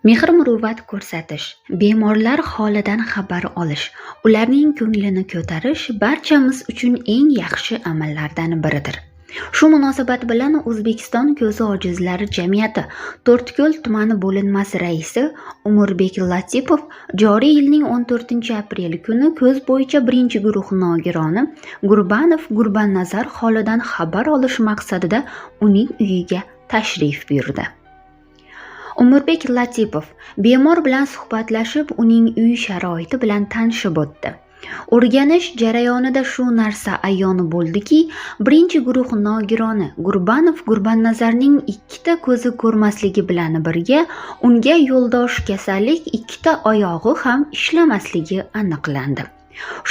Mehr-muruvvat ko'rsatish, bemorlar holidan xabar olish, ularning ko'nglini ko'tarish barchamiz uchun eng yaxshi amallardan biridir. Shu munosabat bilan O'zbekiston ko'zi ojizlari jamiyati To'rtko'l tumani bo'linmasi raisi Umurbek Latipov joriy yilning 14-aprel kuni ko'z bo'yicha birinchi guruh nogironi Gurbanov Gurbannazar holidan xabar olish maqsadida uning uyiga tashrif buyurdi. Umurbek Latipov bemor bilan suhbatlashib, uning uy sharoiti bilan tanishib o'tdi. O'rganish jarayonida shu narsa ayon bo'ldiki, birinchi guruh nogironi Gurbanov Gurbannazarning ikkita ko'zi ko'rmasligi bilan birga unga yo'ldosh kasallik ikkita oyog'i ham ishlamasligi aniqlandi.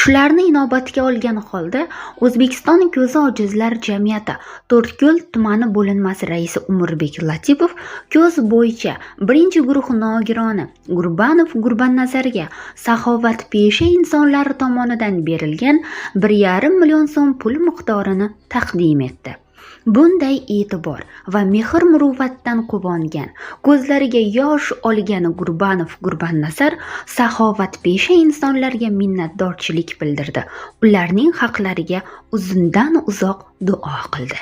Shularni inobatga olgan holda O'zbekiston ko'zi ojizlar jamiyati To'rtko'l tumani bo'linmasi raisi Umurbek Latipov ko'z bo'yicha birinchi guruh nogironi Gurbanov Gurbannazarga saxovatpesha insonlar tomonidan berilgan 1,5 million so'm pul miqdorini taqdim etdi. Bunday e'tibor va mehr-muruvvatdan quvongan, ko'zlariga yosh olgan Gurbanov Gurbannazar saxovatpesha insonlarga minnatdorchilik bildirdi. Ularning haqlariga uzundan uzoq duo qildi.